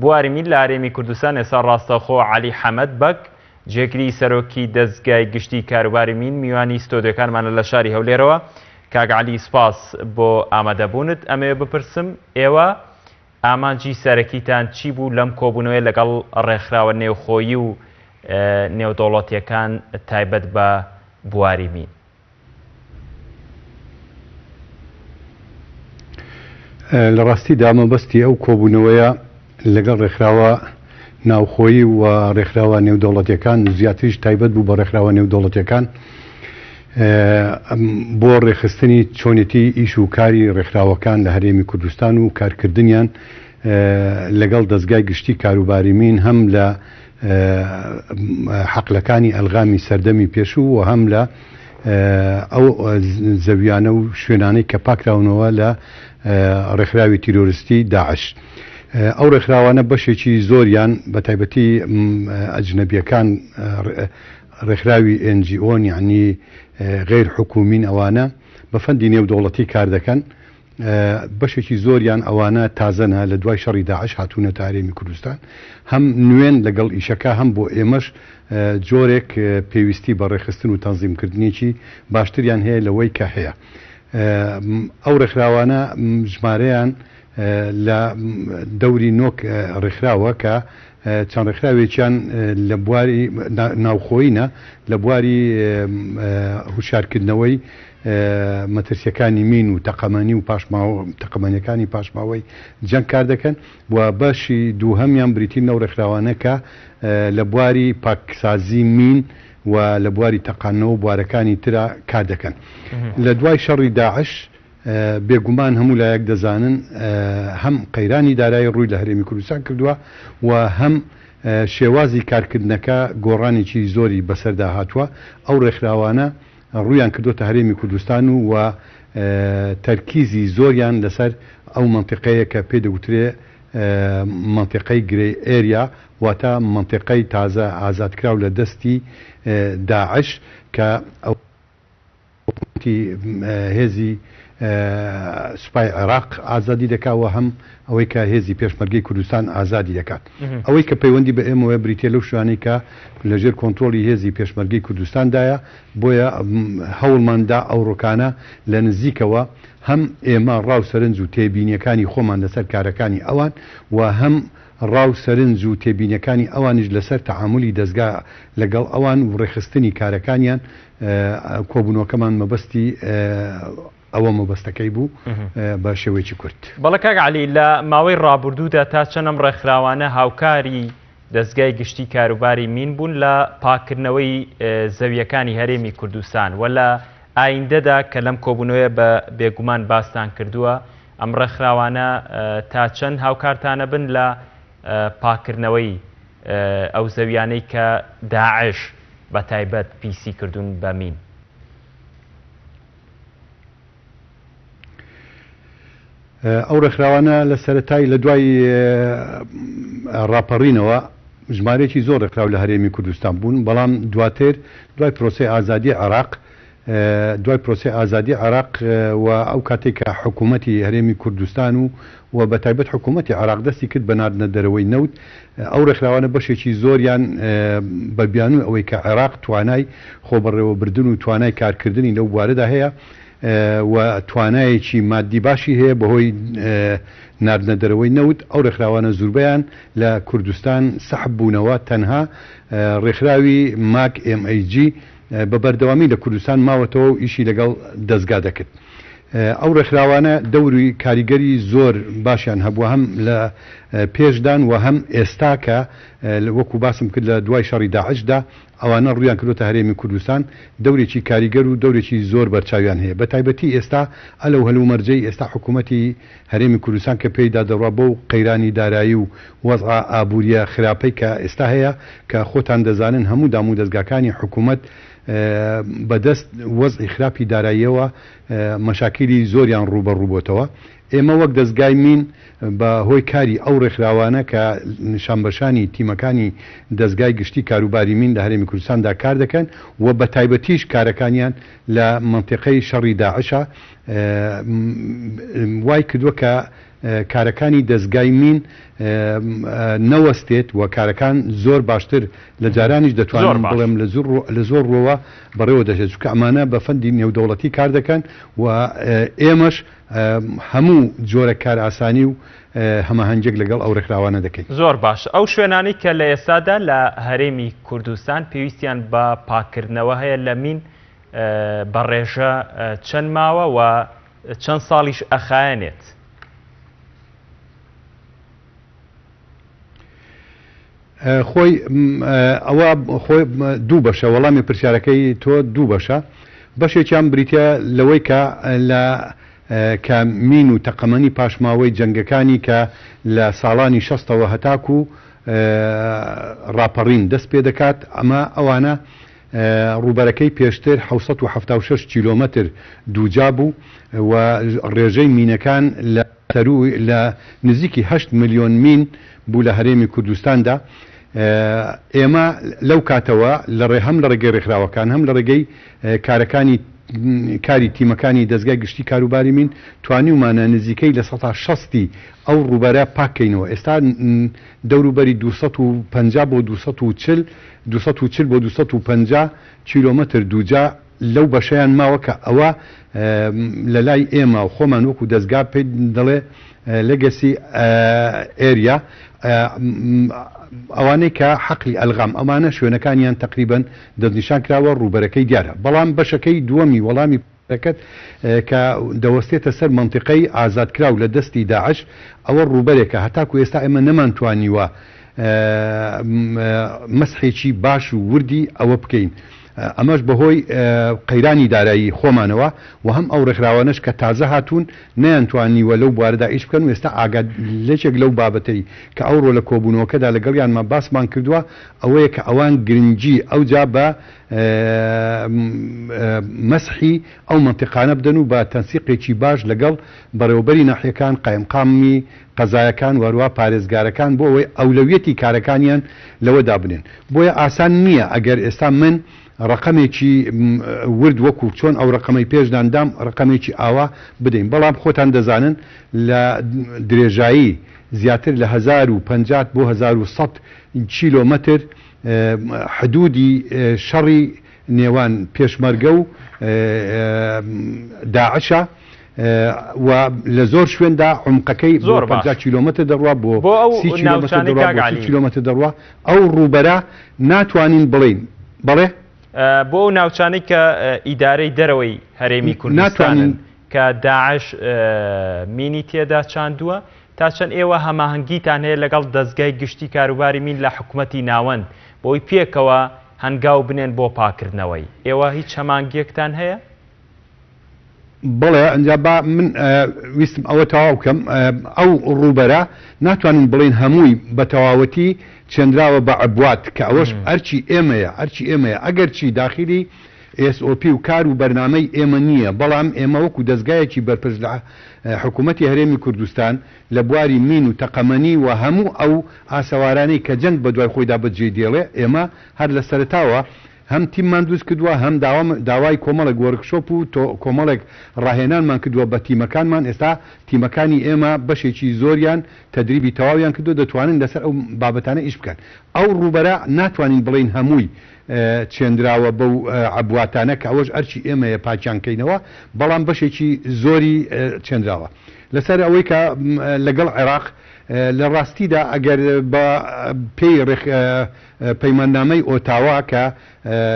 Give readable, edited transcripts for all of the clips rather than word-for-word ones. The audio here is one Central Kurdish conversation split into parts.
بواری مین لە هەرێمی کوردستان ئێستا ڕاستەوخۆ عەلی حەمەد بەگ، جێگری سەرۆکی دەزگای گشتی کاروباری مین میوانی ستۆدیۆکانمانە لە شاری هەولێرەوە. کاک عەلی سپاس بۆ ئامادەبوونت. ئەمەوێ بپرسم ئێوە ئامانجی سەرەکیتان چی بوو لەم کۆبوونەوەیە لەگەڵ ڕێکخراوە نێوخۆیی و نێودەوڵەتییەکان تایبەت بە بواری مین؟ لە ڕاستیدا مەبەستی ئەو کۆبوونەوەیە لەگەڵ ڕێکخراوە ناوخۆیی و ڕێکخراوە نێودەوڵەتیەکان و زیاتریش تایبەت بوو بە ڕێکخراوە نێودەوڵەتیەکان بۆ ڕێکخستنی چۆنێتی ئیش و کاری ڕێکخراوەکان لە هەرێمی کوردستان و کارکردنیان لەگەڵ دەزگای گشتی کاروباری مین هەم لە حەقلەکانی ئەلغامی سەردەمی پێشوو و هەم لە ئەو زەویانە و شوێنانەی کە پاکراونەوە لە ڕێکخراوی تیرۆریستی داعش. ئەو ڕێکخراوانە بەشێکی زۆریان بە تایبەتی ئەجنەبیەکان ڕێکخراوی NGO ن یعنی غیر حکومین ئەوانە بە فەندی نێودەوڵەتی کار دەکەن بەشێکی زۆریان ئەوانە تازەنە لە دوای شەڕی داعش هاتوونەتە هەرێمی کوردستان هەم نوێن لەگەڵ ئیشەکە هەم بۆ ئێمەش جۆرێک پێویستی بە ڕێکخستن و تەنزیمکردنێکی باشتریان هەیە لەوەی کە هەیە ئەو ڕێکخراوانە ژمارەیان لە دەوری نۆک ڕێکخراوە کە چەند ڕێکخراوێکیان لە بواری ناوخۆیینە لە بواری هوشیارکردنەوەی مەترسیەکانی مین و تەقەمەنی و پاشماوە تەقەمەنیەکانی پاشماوەی جەنگ کار دەکەن و بەشی دووهەمیان بریتین لەو ڕێکخراوانە کە لە بواری پاکسازی مین و لە بواری تەقاندنەوە و بوارەکانی ترا کار دەکەن. لە دوای شەڕی داعش بێگومان هەموو لایەک دەزانن هەم قەیرانی دارایی ڕووی لە هەرێمی کوردستان کردووە و هەم شێوازی کارکردنەکە گۆڕانێکی زۆری بەسەردا هاتووە، ئەو ڕێکخراوانە ڕوویان کردۆتە هەرێمی کوردستان و و تەرکیزی زۆریان لەسەر ئەو مەنتیقەیە کە پێی دەگوترێ مەنتیقەی گرەی ئێریا واتە مەنتیقەی تازە ئازادکراو لە دەستی داعش کە ئەو حکومەتی هێزی سوپای عێراق ئازادی دەکات و هەم ئەوەی کە هێزی پێشمەرگەی کوردستان ئازادی دەکات. ئەوەی کە پەیوەندی بە ئێمەوەیە بریتیە لەو شوێنانەی کە لەژێر کۆنترۆڵی هێزی پێشمەرگەی کوردستاندایە، بۆیە هەوڵمان دا ئەوڕۆکانە لە نزیکەوە هەم ئێمە ڕاو سەرنج و تێبینیەکانی خۆمان لەسەر کارەکانی ئەوان و هەم ڕاو سەرنج و تێبینیەکانی ئەوانیش لەسەر تەعامولی دەزگا لەگەڵ ئەوان و ڕێکخستنی کارەکانیان کۆبوونەوەکەمان مەبەستی ئەوە مەبەستەکەی بوو بە شێوەیەکی کورت. بەڵێ کاک عەلی، لە ماوەی ڕابوردوودا تا چەند ئەم ڕێکخراوانە هاوکاری دەزگای گشتی کاروباری مین بوون لە پاککردنەوەی زەوییەکانی هەرێمی کوردستان و لە ئایندەدا کە لەم کۆبوونەوەیە بە بێگومان باستان کردووە ئەم ڕێکخراوانە تا چەند هاوکارتانە بن لە پاککردنەوەی ئەو زەویانەی کە داعش بە تایبەت پیسی کردوون بە مین؟ ئەو ڕێکخراوانە لە سەرەتای لە دوای ڕاپەڕینەوە ژمارەیەکی زۆر ڕێکخراو لە هەرێمی کوردستان بوون، بەڵام دواتر دوای پرۆسەی ئازادی عێراق دوای پرۆسەی ئازادی عێراق و ئەو کاتەی کە حکوومەتی هەرێمی کوردستان و و بە تایبەت حکوومەتی عێراق دەستی کرد بە ناردنە دەرەوەی نەوت ئەو ڕێکخراوانە بەشێکی زۆریان بە بیانووی ئەوەی کە عێراق توانای خۆبەڕێوەبردن و توانای کارکردنی لەو بوارەدا هەیە و توانایەکی مادی باشی هەیە بەهۆی ناردنە دەرەوەی نەوت، ئەو ڕێکخراوانە زوربەیان لە کوردستان سەحب بوونەوە، تەنها ڕێکخراوی ماک MAG بە بەردەوامی لە کوردستان ماوەتەوە و ئیشی لەگەڵ دەزگا دەکرد. ئەو ڕێکخراوانە دەوری کاریگەری زۆر باشیان هەبووە هەم لە پێشدان و هەم ئێستا کە وەکو باسم کرد لە دوای شەڕی داعشدا ئەوانە ڕوویان کردۆتە هەرێمی کوردستان دەورێکی کاریگەر و دەورێکی زۆر بەرچاویان هەیە بە تایبەتی ئێستا ئەلەو هەلومەرجەی ئێستا حکوومەتی هەرێمی کوردستان کە پێیدا دەڕوا بەو قەیرانی دارایی و وەزعە ئابووریە خراپەی کە ئێستا هەیە کە خۆتان دەزانن هەموو دامودەزگاکانی حکوومەت بە دەست وەزعی خراپی داراییەوە مەشاکیلی زۆریان ڕووبەڕوو بۆتەوە. ئێمە وەک دەزگای مین بە هۆی کاری ئەو ڕێکخراوانە کە شانبەشانی تیمەکانی دەزگای گشتی کاروباری مین لە هەرێمی کوردستاندا کار دەکەن و بە تایبەتیش کارەکانیان لە مەنتیقەی شەڕی داعشە وای کردووە کە. کارەکانی دەزگای مین نەوەستێت و کارەکان زۆر باشتر لە جارانیش دەتوانم بڵێم لە زۆر ڕووەوە بەڕێوە دەچێت، چونکە ئەمانە بە فەندی نێودەوڵەتی کار دەکەن و ئێمەش هەموو جۆرە کارئاسانی و هەماهەنگیەک لەگەڵ ئەو ڕێکخراوانە دەکەین. زۆر باش. ئەو شوێنانەی کە لە ئێستادا لە هەرێمی کوردستان پێویستیان بە پاککردنەوە هەیە لە مین بە ڕێژە چەند ماوە و چەند ساڵیش ئەخایەنێت؟ خۆی ئەوە خۆی دوو بەشە وەڵامی پرسیارەکەی تۆ دوو بەشە بەشێکیان بریتە لەوەی کە لە کە مین و تەقەمەنی پاشماوەی جەنگەکانی کە لە ساڵانی شەستەوە هەتاکو ڕاپەڕین دەست پێ دەکات ئەمە ئەوانە ڕووبەرەکەی پێشتر 776 کیلۆمەتر دووجا بوو و ڕێژەی مینەکان لە سەرووی لە نزیکی هەشت ملیۆن مین بوو لە هەرێمی کوردستاندا. ئێمە لەو کاتەوە لە ڕێ هەم لە ڕێگەی ڕێکخراوەکان هەم لە ڕێگەی کارەکانی کاری تیمەکانی دەزگای گشتی کاروباری مین توانیومانە نزیکەی 60% ی ئەو ڕووبەرە پاک کەینەوە. ئێستا دەوروبەری 250 بۆ 240، 240 بۆ 250 کیلۆمەتر دووجا لەو بەشەیان ماوە کە ئەوە لە لای ئێمە و خۆمان وەکو دەزگا پێی دەڵێ legacy area ئەوانەی کە حەقلی ئەلغام ئەمانە شوێنەکانیان تەقریبەن دەستنیشان کراوە ڕووبەرەکەی دیارە بەڵام بەشەکەی دووەمی وەڵامی پرسیارەکەت کە دەوەستێتە سەر مەنتیقەی ئازادکراو لە دەستی داعش ئەوە ڕووبەرێکە هەتاکو ئێستا ئێمە نەمانتوانیوە مەسحێکی باش و وردی ئەوە بکەین ئەمەش بەهۆی قەیرانی دارایی خۆمانەوە و هەم ئەو ڕێکخراوانەش کە تازە هاتوون نەیانتوانیوە لەو بوارەدا ئیش بکەن و ئێستا ئاگا یەکێک لەو بابەتەی کە ئەوڕۆ لە کۆبوونەوەکەدا لەگەڵیانمان باسمان کردووە ئەوەیە کە ئەوان گرنگی ئەوجا بە مەسحی ئەو مەنتیقانە بدەن و بە تەنسیقێکی باش لەگەڵ بەڕێوەبەری ناحیەکان، قایمقامی قەزایەکان و هەروەها پارێزگارەکان بۆ ئەوەی ئەولەویەتی کارەکانیان لەوە دابنێن. بۆیە ئاسان نییە ئەگەر ئێستا من ڕەقەمێکی ورد وەکو چۆن ئەو ڕەقەمەی پێشدان دام ڕەقەمێکی ئاوا بدەین بەڵام خۆتان دەزانن لە درێژایی زیاتر لە 1050 بۆ 1100 کیلۆمەتر حدودی شەڕی نێوان پێشمەرگە و داعشە و لە زۆر شوێندا عومقەکەی بۆ زۆر باش 50 کیلۆمەتر دەڕوا بۆ بۆ ئەو 30 کیلۆمەتر ناوچانەی دەڕوا کاک بۆ 40 عەلی کیلۆمەتر دەڕوا ئەو ڕووبەرە ناتوانین بڵێین بەڵێ بۆ ئەو ناوچانەی کە ئیدارەی دەرەوەی هەرێمی کوردستانن ناتوانین کە داعش مینی تێدا چاندووە تا چەند ئێوە هەماهەنگیتان هەیە لەگەڵ دەزگای گشتی کاروباری مین لە حکومەتی ناوەند بۆی پێکەوە هەنگاو بنێن بۆ پاکردنەوەی ئێوە هیچ هەماهەنگیەکتان هەیە؟ بەڵێ ئەنجا با من ویستم ئەوە تەواو بکەم ئەو ڕووبەرە ناتوانین بڵێین هەمووی بە تەواوەتی چێنراوە بە عەبوات کە ئەوەش ئەرکی ئێمەیە ئەرکی ئێمەیە ئەگەرچی داخیلی SOP و کار و بەرنامەی ئێمە نییە بەڵام ئێمە وەکو دەزگایەکی بەرپرس لە حکوومەتی هەرێمی کوردستان لە بواری مین و تەقەمەنی و هەموو ئەو ئاسەوارانەی کە جەنگ بەدوای خۆیدا بەجێی دێڵێ ئێمە هەر لە سەرەتاوە هەم تیممان دروست کردووە، هەم داوای کۆمەڵێک وۆرکشۆپ و کۆمەڵێک ڕاهێنانمان کردووە بە تیمەکانمان، ئێستا تیمەکانی ئێمە بەشێکی زۆریان تەدریبی تەواویان کردووە، دەتوانن لەسەر ئەو بابەتانە ئیش بکەن. ئەو ڕووبەرە ناتوانین بڵێین هەمووی چێندراوە بەو عەبواتانە کە ئەوەش ئەرکی ئێمەیە پاکیان کەینەوە، بەڵام بەشێکی زۆری چێندراوە. لەسەر ئەوەی کە لەگەڵ عێراق لە ڕاستیدا ئەگەر بە پێی پەیماننامەی ئۆتاوا کە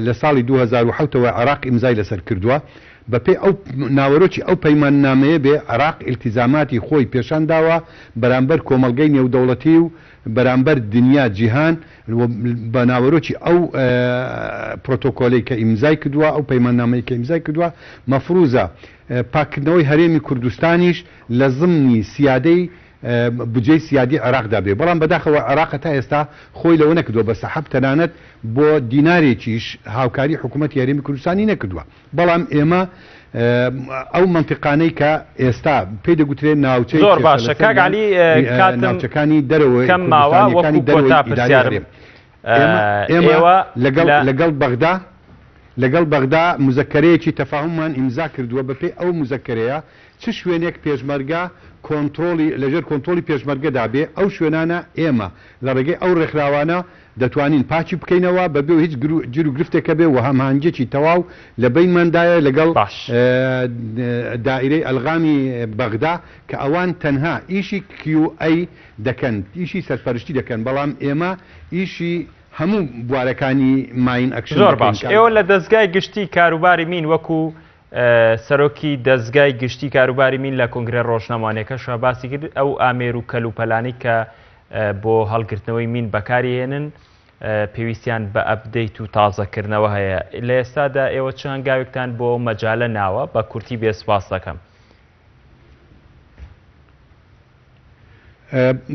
لە ساڵی 2007 ەوە عێراق ئیمزای لەسەر کردووە، بەپێی ئەو ناوەرۆکی ئەو پەیماننامەیە بێ عێراق ئیلتیزاماتی خۆی پێشان داوە بەرامبەر کۆمەڵگەی نێودەوڵەتی و بەرامبەر دنیا جیهان و بە ناوەرۆکی ئەو پرۆتۆکۆلەی کە ئیمزای کردووە ئەو پەیماننامەی کە ئیمزای کردووە مەفروزە پاککردنەوەی هەرێمی کوردستانیش لە زمنی سیادەی بودجەی سیادی عێراقدا بێ، بەڵام بەداخەوە عێراق هەتا ئێستا خۆی لەوە نەکردووە بە سەحەب تەنانەت بۆ دینارێکیش هاوکاری حکوومەتی هەرێمی کوردستانی نەکردووە، بەڵام ئێمە ئەو مەنتیقانەی کە ئێستا پێی دەگوترێ ناوچەی زۆر کێشە باشە لەسەر کاک یان عەلی کاتم ناوچەکانی دەرەوەی کەم ماوە کوردستانییەکانی وەکو دەرەوەی کۆتا ئیدارەی پرسیارم هەرێم ئێمە ئێمە ئێوە لەگەڵ لە لەگەڵ بەغدا لەگەڵ بەغدا موزەکەرەیەکی تەفاهوممان ئیمزا کردووە بەپێی ئەو موزەکەرەیە چ شوێنێک پێشمەرگە کۆنترۆڵی لەژێر کۆنترۆڵی پێشمەرگەدا بێ، ئەو شوێنانە ئێمە لە ڕێگەی ئەو ڕێکخراوانە دەتوانین پاکی بکەینەوە بەبێ هیچ گیروگرفتێک هەبێ و هەماهەنگیەکی تەواو لە بەینماندایە لەگەڵ باش. دائیرەی ئەلغامی بەغدا کە ئەوان تەنها ئیشی کیو ئەی دەکەن ئیشی سەرپەرشتی دەکەن بەڵام ئێمە ئیشی هەموو بوارەکانی ماین ئەکشن زۆر دەکەین باش کاک. ئێوە لە دەزگای گشتی کاروباری مین وەکو سەرۆکی دەزگای گشتی کاروباری مین لە کۆنگرە ڕۆژنامەوانیەکەشا باسی کرد ئەو ئامێر و کەلوپەلانەی کە بۆ هەڵگرتنەوەی مین بەکاری هێنن پێویستیان بە ئەپدەیت و تازەکردنەوە هەیە لە ئێستادا ئێوە چ هەنگاوێکتان بۆ ئەو مەجالە ناوە بە کورتی بێ سپاس دەکەم.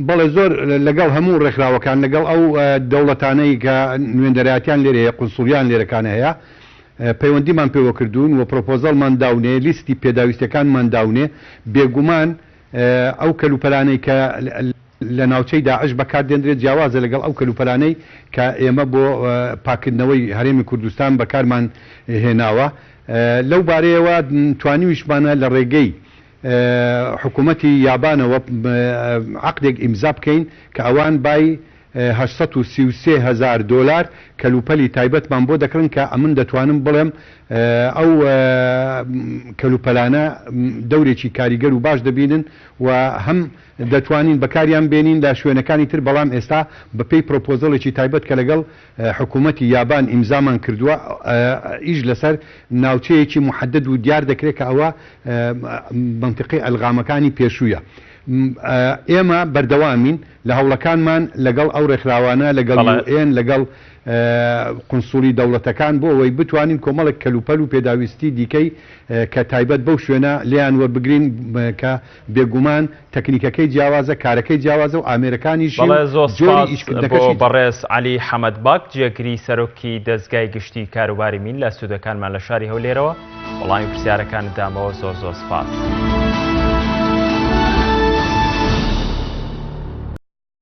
بەڵێ زۆر لەگەڵ هەموو ڕێکخراوەکان لەگەڵ ئەو دەوڵەتانەی کە نوێنەرایەتیان لێرە هەیە قونسوڵیان لێرەکانە هەیە پەیوەندیمان پێوە کردوون و پرۆپۆزەڵمان داونێ لیستی پێداویستیەکانمان داونێ بێگومان ئەو کەلوپەلانەی کە لە ناوچەی داعش بەکاردێندرێت جیاوازە لەگەڵ ئەو کەلوپەلانەی کە ئێمە بۆ پاککردنەوەی هەرێمی کوردستان بەکارمان هێناوە لەو بارەیەوە توانیویشمانە لە ڕێگەی حکوومەتی یابانەوە عەقدێک ئیمزا بکەین کە ئەوان بای 833 هەزار دۆلار کەلوپەلی تایبەتمان بۆ دەکڕن کە ئەمن دەتوانم بڵێم ئەو کەلوپەلانە دەورێکی کاریگەر و باش دەبینن و هەم دەتوانین بەکاریان بێنین لە شوێنەکانی تر بەڵام ئێستا بەپێی پرۆپۆزەڵێکی تایبەت کە لەگەڵ حکوومەتی یابان ئیمزامان کردووە ئیش لەسەر ناوچەیەکی موحەدەد و دیار دەکرێت کە ئەوە مەنتیقەی ئەلغامەکانی پێشوویە. ئێمە بەردەوامین لە هەوڵەکانمان لەگەڵ ئەو ڕێکخراوانە، لەگەڵ بەڵێ. یو ئێن، لەگەڵ قونسوڵی دەوڵەتەکان بۆ ئەوەی بتوانین کۆمەڵێک کەلوپەل و پێداویستی دیکەی کە تایبەت بەو شوێنە لێیان وەربگرین کە بێگومان تەکنیکەکەی جیاوازە، کارەکەی جیاوازە و ئامێرەکانیشی و بەڵێ زۆر جۆری سپاس بۆ ئیشکردنەکەشی. بەڕێز عەلی حەمەد باک جێگری سەرۆکی دەزگای گشتی کاروباری مین لە ستودیۆکانمان لە شاری هەولێرەوە وەڵامی پرسیارەکانت دامەوە زۆر زۆر سپاس.